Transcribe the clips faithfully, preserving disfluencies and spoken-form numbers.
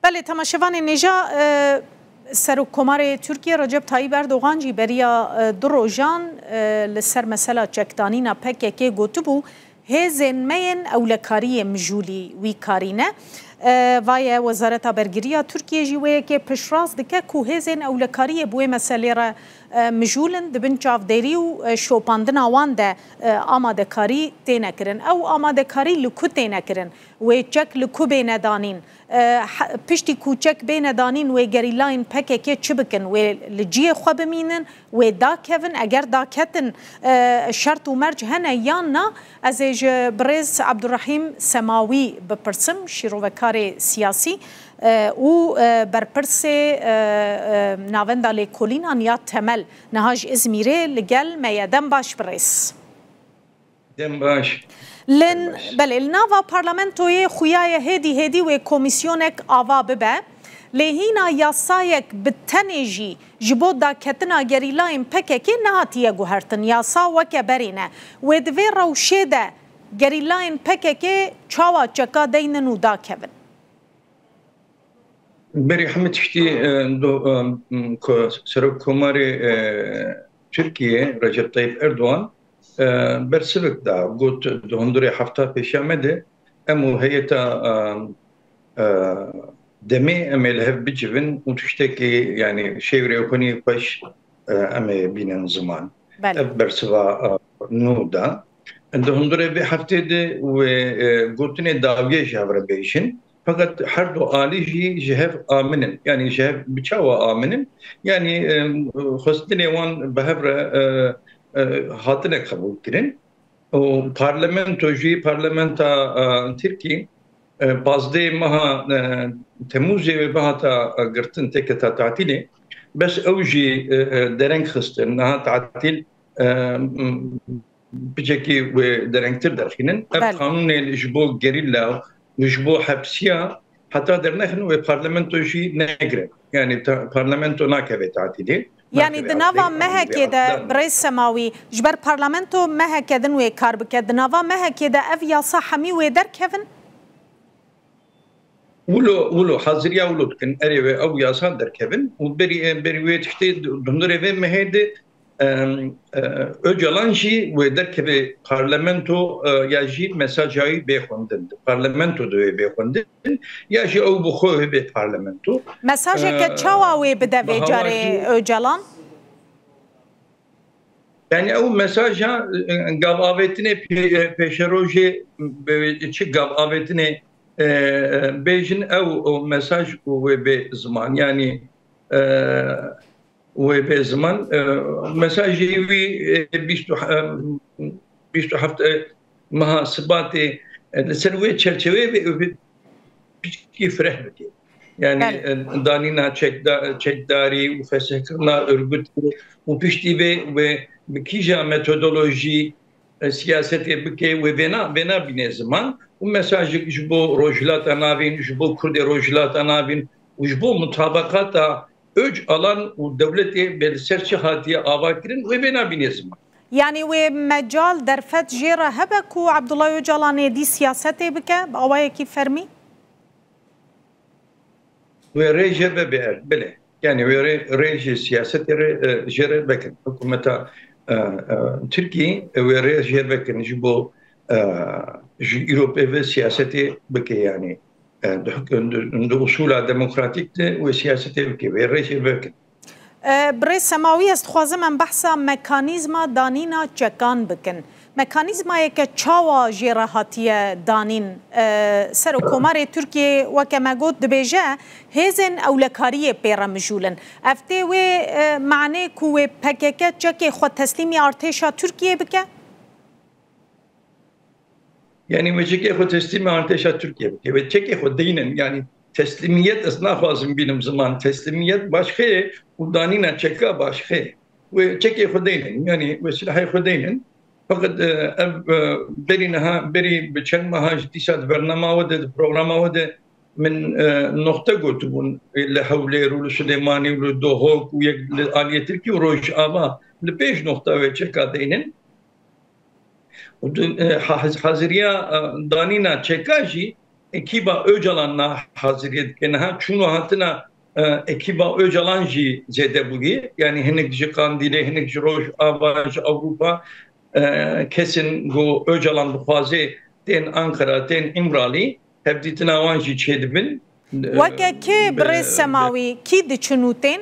Belê, temaşevanên hêja, e, Serokkomarê Tirkiyê Recep Tayyip Erdogan jî beriya, e, du rojan, e, li ser mesela çekdanîna P K K gotibû, hêzên me yên ewlekariyê mijûlî wî karî ne. E, vaye Wezareta Bergiriya Tirkiyê jî wê yekê piştrast dike ku hêzên ewlekariyê bi wê meselê re, e, mijûl in, di bin çavdêrî û, e, şopandina wan de, e, amadekarî têne kirin. Ew amadekarî li ku têne kirin? Wê çek li ku bêne danîn? E, he-, piştî ku çek bêne danîn, wê gerîlayên P K K çi bikin? Wê li cihê xwe bimînin, wê dakevin? Eger daketin, e, şert û merc hene yan na? Ez ê ji birêz Abdurrahîm Semawî bipirsim, şîrovekarê siyasî, e, û, e, berpirsê, e, e, Navenda Lêkolînan ya Temel, niha ji Îzmîrê li gel me ye. Dem baş birêz. Dem baş. Lin, Dem baş. Belê, li nava parlamentoyê xuya ye hêdî hêdî wê komîsyonek ava bibe. Lê hîna yasayek bi tenê jî ji bo daketina gerîlayên P K K nehatiye guhertin. Yasa weke berê ne. Wê di vê rewşê de gerîlayên P K K çawa çeka deynin û dakevin? Berî hemî tiştî, e, do-, e, m, ku Serokkomarê, e, Tirkiyê Recep Tayyip Erdogan, e, bersivek da, got, di hundirê hefta pêşiya me de em û heyeta, e, e, demê em ê li hev bicivin û tiştekî, yanî şêwrê xwe nî xweş, e, em ê bînin ziman. Belê. Ev bersiva, e, nû da. Di hundirê vê heftê de wê, e, gotinê dawiyê ji hev re bêjin. Feqet her du alî jî ji hev amin in. Yanî ji hev bi çawa amin in? Yanî, e, xwestinê wan bi hev re, e, e, hatine qebûl kirin. Û parlamento jî, parlamenta, e, Tirkî, e, pazdeh meha, e, Temûzê wê bihata, e, girtin, têketa tatîlê. Bes ew jî, e, e, dereng xistin. Niha tatîl, e, m, piçekî wê derengtir derxînin. Ev Belê. Qanûnê ji bo gerîla û ji bo hepsiya heta dernexin wê parlamento jî negirin. Yanî ta-, parlamento nakeve tatîlê. Yanî nakeve di nava mehekê de, birêz Semawî, ji ber parlamento meheke din wê kar bike. Di nava mehekê de ev yasa hemî wê derkevin? Wilo, wilo, haziriya wilo dikin. Erê wê ew yasa derkevin û berî, berî wê tiştê di hundirê vê mehê de, em, e, Ocalan jî wê derkeve parlamento, e, ya jî mesaja wî bê xwendin. Parlamento de wê bê xwendin ya jî ew bi xwe wê bê parlamento. Mesajeke, e, çawa wê bide vê carê Ocalan? Yani ew mesaja, e, gav avêtinê pê-, e, pêşerojê, e, çi gav avêtinê, e, e, bêjin ew, o mesaj û wê bê ziman. Yani, e, wê bê ziman. E, mesajê wî, e, bîst û, e, bîst û heft, e, meha Sibatê, e, li ser wê çerçeveyê vê, vê piçkî fireh bike. Yani, Belê. e, danîna çekda-, çekdarî û fesihkirina örgütê û piştî vê wê bi kîja metodolojî, e, siyasetê bike, wê vêna, vêna bîne ziman û mesajek ji bo Rojhilata Navîn, ji bo Kurdê Rojhilata Navîn û ji bo mutabaqata Ocalan û dewletê bê li ser çi hatiye ava kirin, wê vêna bîne ziman. Yanî wê mecal, derfet jê re hebe ku Abdullah Ocalan êdî siyasetê bike bi awayekî fermî? Wê rê jê ve bê, belê. Yani wê rê, rê jê siyasetê re, e, jê re vekin. Hikûmeta, e, e, Tirkî, e, wê rê jê vekin ji bo, e, ji îro pê ve siyasetê bike yani. E, di hik-, di, di usûla demokratîk de wê siyasetê bike, wê rê jê vekin. E, Birêz Semawî, ez dixwazim em behsa mekanîzma danîna çekan bikin. Mekanîzmayeke çawa jê re hatiye danîn? E, Serokkomarê Tirkiyê, weke me got, dibêje hêzên ewlekariyê pê re mijûl in. Ev tê wê, e, manê ku wê P K K çekê xwe teslîmî artêşa Tirkiyê bike? Yani wê çekê xwe teslîmî artêşa Tirkiyê bike. Wê çekê xwe deynin. Yani teslîmiyet ez naxwazim bînim ziman. Teslîmiyet başxe ye û danîna çeka başxe ye. Wê çekê xwe deynin. Yani wê silahê xwe deynin. Feqet, e, ev, e, berî niha, berî bi çend meha ji dîsa di bernama we de, di programa we de min, e, noxte gotibûn, e, li Hewlêr û li Silêmanî û li Dohok û yek li aliyê Tirkî û Rojava li pêş noxta wê çeka deynin. Û di, e, ha-, haziriya, e, danîna çeka jî, ekîba Ocalan na haziriyê dike. Niha çûn û hatina, e, ekîba Ocalan jî zêde bûye. Yanî hinek ji Qandîlê, hinek ji Rojava, ji Ewropa, e, kesên ku Ocalan dixwaze tên Ankara, tên Îmralî, hevdîtina wan jî çêdibin. E, Weke kê bi- birêz Semawî, kî diçin û tên?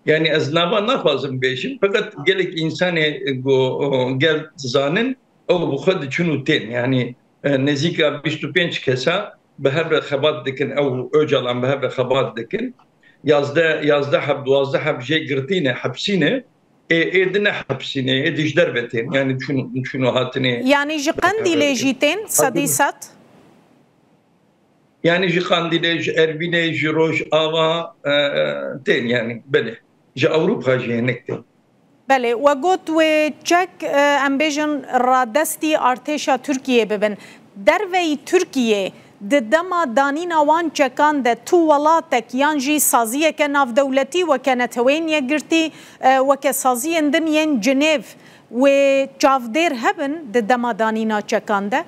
Yanî ez nava naxwazim bêjim, feqet gelek însanê ku, o, gel dizanin, ew bi xwe diçin û tên. Yanî, e, nêzîka bîst û pênc kesa bi hev re xebat dikin, ew Ocalan bi hev re xebat dikin. Yazdeh, yazdeh heb, duwazdeh heb jê girtî ne, hepsî ne. Ê, ê din ne hepsî ne, ê di ji derve tên. Yanî çûn, çûn û hatinê. Yanî ji Qendîlê jî tên, sedî sed? Yanî ji Qandîlê, ji Erbilê, ji Rojava, e, tên, yanî belê. Ji Ewropa jî hinek tên. Belê, we got wê çek, e, em bêjin radestî artêşa Tirkiyê bibin. Derveyî Tirkiyê di dema danîna wan çekan de tu welatek yan jî saziyeke navdewletî weke Neteweyên Yekgirtî, e, weke saziyên din yên Cinêv wê çavdêr hebin di dema danîna çekan de?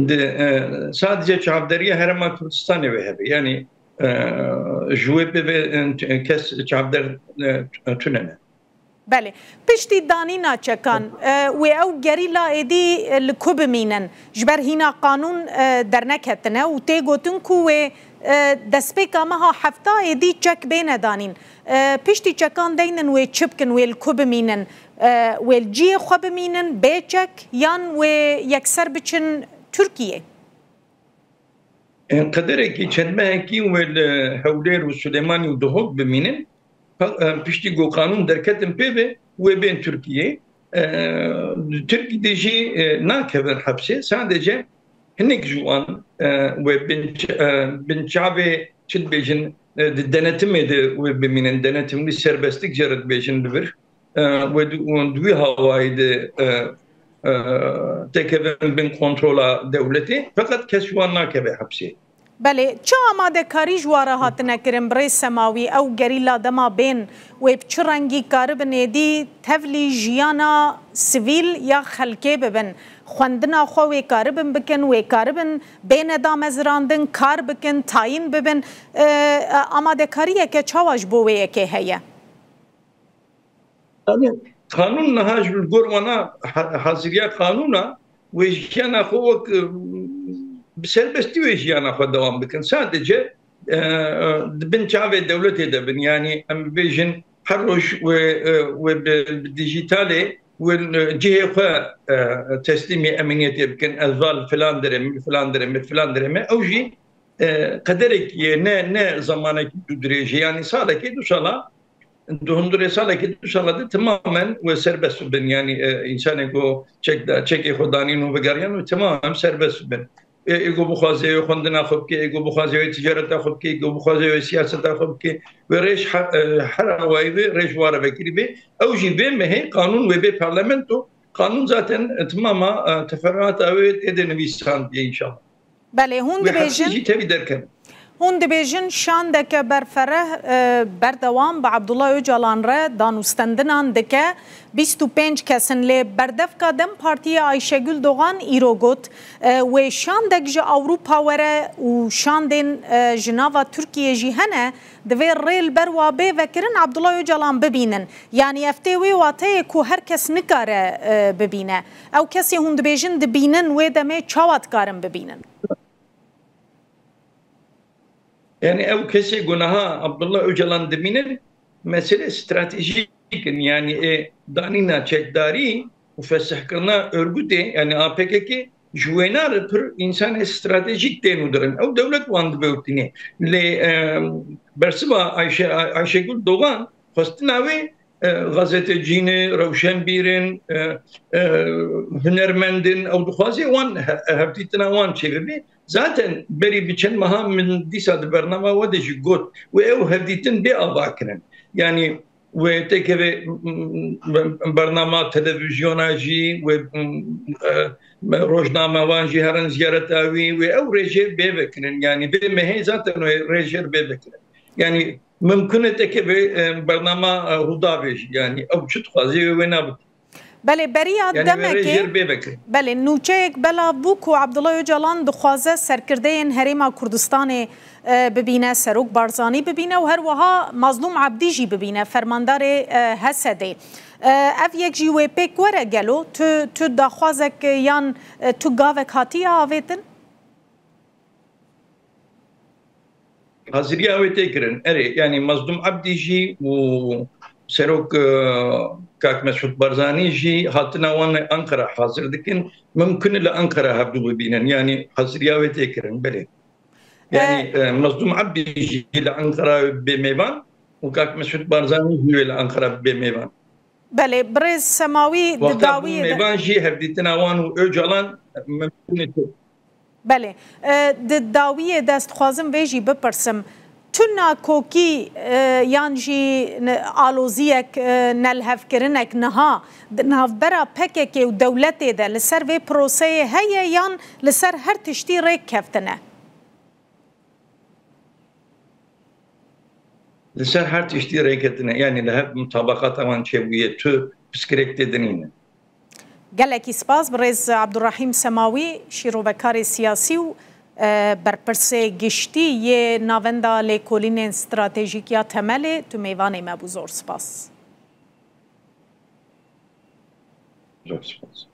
Di, e, sadece çavderiya Herêma Kurdistanê wê hebe. Yanî, e, ji wê pê ve, e, kes çavder, e, tune ne. Belê. Piştî danîna çekan, e, wê ew gerîla êdî, e, li ku bimînin? Ji ber hîna qanûn, e, derneketine û tê gotin ku wê, e, destpêka meha hefta êdî çek bêne danîn. E, piştî çekan deynin wê çi bikin, wê li ku bimînin? E, wê li cihê xwe bimînin, bê çek, yan wê yekser biçin Tirkiyê? E, qederekî çend mehekî wê li Hewlêr û Silêmanî û Duhok bimînin. Pa-, e, piştî ku qanûn derketin pê ve, wê bên Tirkiyê. E, Tirkî de jî, e, nakevin hepsê. Sadece hinek ji wan, e, wê bin ç-, e, bin çavê çi dibêjin, e, di denetimê de wê bimînin. Denetimlî serbestlik jê re dibêjin li vir. E, wê di, û di wî hawayî de, e, e, têkevin bin kontrola dewletê. Feqet kes ji wan nakeve hepsê. Belê, çi amadekarî ji wa re hatine kirin, birêz Semawî, ew gerîla dema bên, wê bi çi rengî karibin êdî tevlî jiyana sivîl ya xelkê bibin, xwendina xwe wê karibin bikin, wê karibin bêne damezrandin, kar bikin, tayîn bibin? E, e, amadekariyeke çawa ji bo wê yekê heye? Yanî, qanûn niha ji li gor wana ha-, haziriya qanûna wê jiyana xwe wek, e, bi serbestî wê jiyana xwe dewam bikin. Sadece, e, e, di bin çavê dewletê de bin. Yanî, em bibêjin her roj wê, e, wê bi, bi dijîtalê wê, e, cihê xwe, e, teslîmî emîniyetê bikin. Ez va li filan derê me, li filan derê me, li filan derê me. Ew jî, e, qederekî ye, ne, ne zamanekî tu dirêj e. Yanî salekê, du sala, di hundirê salekê, du sala de temamen wê serbest bibin. Yanî, e, însanê ku çek da, çekê xwe danîn û vegeriyan wê temamen serbest bibin. E, ê ku bixwaze wê xwendina xwe bike, ê ku bixwaze wê ticareta xwe bike, ê ku bixwaze wê siyaseta xwe bike, wê rêj he-, e, her awayî wê rêj ware vekirî bê. Ew jî vê mehê qanûn wê bê parlamento. Qanûn zaten, e, temama, e, teferruata wê tê de nivîsandiye înşallah. Belê, hûn Wê hepsî dibêjin, jî tevî derkevin. Hûn dibêjin şandeke berfereh, e, berdewam bi Abdullah Ocalan re danûstendinan dike. Bîst û pênc kes in, lê berdevka DEM Partiyê Ayşegül Dogan îro got, e, wê şandek ji Ewropa were û şandên, e, ji nava Tirkiyê jî hene, divê rê li ber wa bê vekirin, Abdullah Ocalan bibînin. Yanî ev tê wê wateyê ku her kes nikare, e, bibîne. Ew kesê hûn dibêjin dibînin, wê demê çawa dikarin bibînin? Yanî ew kesê ku niha Abdullah Ocalan dimînin, mesele stratejîk in. Yanî ê danîna çekdarî û fesihkirina örgûtê, yanî A P K K, ji wêna re pir însanê stratejîk tên û dirin. Ew dewlet wan dibe û tîne. Lê, e, bersiva Ayşe, Ayşegül Dogan xwestina wê, e, gazetecî ne, rewşenbîr in, e, e, hunermend in, ew dixwaze wan he-, hevdîtina wan çêbibe. Zaten berî bi çend meha min dîsa di bernama we de jî got, wê ew hevdîtin bê ava kirin. Yanî wê têkeve, m-, m-, bernama televîzyona jî, wê, m-, e, rojnamevan jî herin ziyareta wî, wê ew rê jê bê vekirin. Yanî vê mehê zaten wê rê jê bê vekirin. Yanî mimkun e têkeve, e, bernama, e, Rûdawê jî, yanî ew çi dixwaze wê wê nabit. Belê, beriya demekê, belê, nûçeyek belav bû ku Abdullah Ocalan dixwaze serkirdeyên Herêma Kurdistanê, e, bibîne, Serok Barzanî bibîne û her wiha Mazlûm Abdî jî bibîne, fermandarê, e, H S D'ê. E, ev yek jî wê pêk were gelo? Tu, tu daxwazek yan, e, tu gavek hatiye avêtin? Haziriya wê tê kirin. Erê, yanî Mazlûm Abdî jî û Serok, e, Kak Mesûd Barzanî jî hatina wan li Ankara hazir dikin. Mimkun e li Ankara hevdû bibînin. Yanî haziriya wê tê kirin, belê. Yanî, e, Mazlûm Abdî jî li Ankara bê mêvan û Kak Mesûd Barzanî jî wê li Ankara bê mêvan. Belê, birêz Semawî, di dawiyê de mêvan jî hevdîtina wan û Ocalan mimkun e. Belê. E, di dawiyê de ez dixwazim vê jî bipirsim. Tu nakokî, e, yan jî ne-, aloziyek, e, nelihevkirinek niha di navbera P K K û dewletê de li ser vê proseyê heye yan li ser her tiştî rêk keftine? Li ser her tiştî rêketine, yanî li hev mutabaqata wan çêbûye, tu piskirêk tê dinîne. Gelekî spas, birêz Abdurrahîm Semawî, şîrovekarê siyasî û, e, berpirsê giştî yê Navenda Lêkolînên Stratejîk ya Temelê, tu mêvanê me bû, zor spas. Zor spas.